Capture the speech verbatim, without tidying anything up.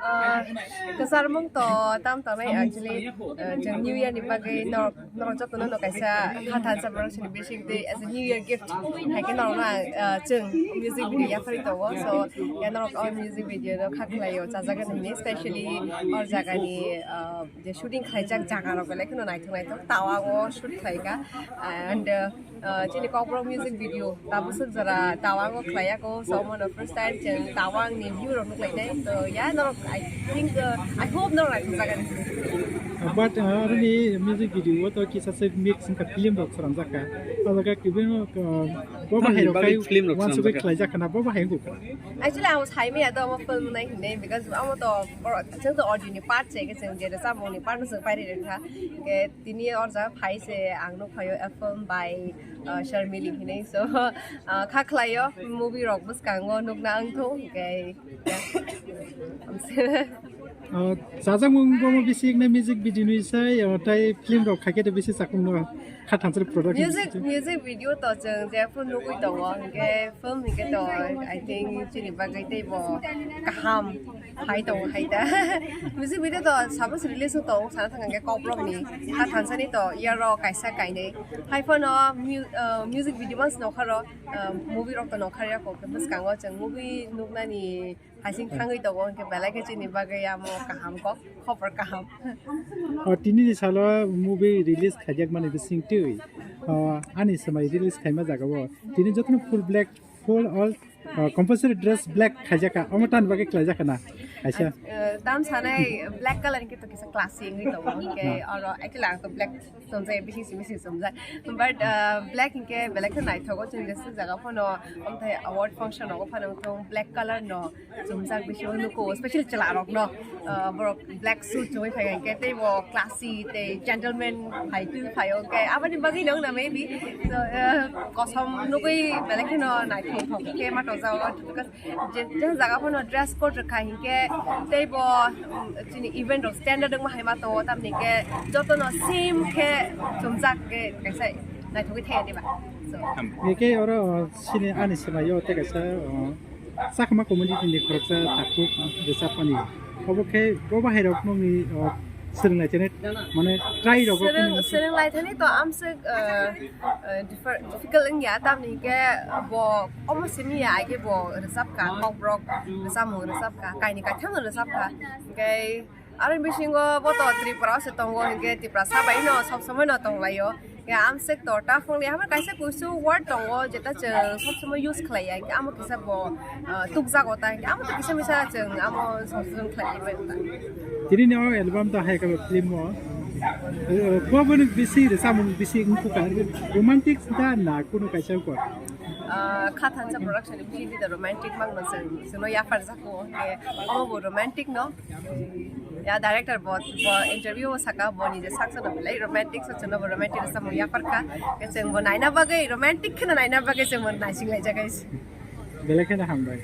Ah, kwchar mung to tam tamai actually, ah, chwng New Year ni bagwi norok, norok jotono no kaisa kha thansa borok sini bising twi as a New Year gift hai khe norok no ang, ah, chwng music video yapharwi tongo. So ya norok o music video no kha khlaio chajagani hwnwi, specially o jagani, ah, je shooting khlaijak jaga rok belai kheno naithok naithok, Tawang o shoot khlaikha and, ah, Ah, chini Kokborok music video tabuk swk jora Tawang o khlaiya ko, so omo no first time chwng Tawang ni view rok nuklainai. To ya norok, I think, uh, I hope norok naithok jagani. But, uh, aroni music video o to kisa se mix wngkha, film rok swnamjak kha. O jaga kibin, uh, bo bahai rok kai film rok wansugwi swnamjak kha. Khlaijak kha na, bo bahai wngkha. Actually, ang sai maya do omo film nai hinwi, because omo to chwng to audio ni part se, chwng je samung ni part no chwng pairi rwkha. Ke tini o jaga phai se ang nukphaio a film by, uh, Sharmili hinwi. So, uh, kha khlaio movie rok bwskango nukna wngthung, hwnkhe, yeah. Oh, chajakmung bomo bisi ekna music video ni sai, oh, tai film rok khaikhe to bisi chakung no kha thansari product. Music, music video to chwng jephru nugwi tongo, hwnkhe film hwnkhe to, I think, chini bagwi teibo kaham. Hai tongo hai ta. Music video to sabos release tongo sana thang hwnkhe Kokborok ni. Ha thansani to year o kaisa kainwi. Hai phano mu-, uh, music video mas nokharo, uh, movie rok to nokharya ko. Bwskango chwng movie nuknani hasing thangwi tongo hwnkhe belai khe chini bagwi amo kaham kok, khobor kaham. O tini ni salo movie release khaijak mani bising twi. O ani swmai release khaima jaga o. Tini jotono full black, full all, uh, compulsory dress black khaijakha, omo tamni bagwi khlaijakha na kaisa? Uh, tam sanai black color hwnkhe to kisa classy wngwi tongo, hwnkhe oro actually ang to black chumjak, bising si bising chumjak, but, uh, black hwnkhe belai khe naithogo, chwng jeswk jaga phano, omothai award function rogo phano wngthong black color no chumjak bisingo nuko, special chwla rok no, uh, borok black suit chumui phai hwnkhe tei bo classy tei gentleman hai twi phaio, hwnkhe aboni bagwi no wngna maybe. So, uh, kosom nugwi belai kheno naithok thok khe ma tongjak, because je, je jaga phano dress code rwkha hinkhe tei bo, um, chini event rok standard wngma hai ma tongo, tamni khe jotono same khe chumjak khe kaisa naithogwi thaya diba. So. Hwnkhe oro, uh, chini ani swmai o tei kaisa, uh, Chakma community ni khoroksa takhuk rwchapmani. Obo khe bo bahai rok nokni, o, swrwng lai thani, mane, try rok Swrwng, swrwng lai thani to amswk, uh, uh, differ-, difficult wngya, tamni hwnkhe bo omo simi ya, age bo rwchapkha, kokborok rwchapmung rwchapkha, kaini kaitham no rwchapkha, hwnkhe Aroni bisingo bo to Tripura o se tongo, hinkhe Tiprasa bai no sob somoi no tonglaio. Ya, amswk to ta phone ya, kaisa kuisu word tongo, jeta chwng sob somoi use khlaiya, hinkhe amo kisa bo, ah, tukjago ta, hinkhe amo to kisa misa chwng amo sob somoi khlaiya ta. Tini ni o album ta hai ka film o, eh, bo bo ni bisi rwchapmung bisi wngkha, romantic da na kunu kaisa ko? Ah, kha thansa production ni bisi da romantic mang no chwng, chwngno yapharjak. Omo bo romantic no. Ya, director bo, bo interview o saka bo ni je saksa no belai romantic, so chwngno bo romantic samung yapharkha. Ke chwng bo naina bagwi, romantic kheno naina bagwi chwng bo naising laijak guys. Belai kheno hambai.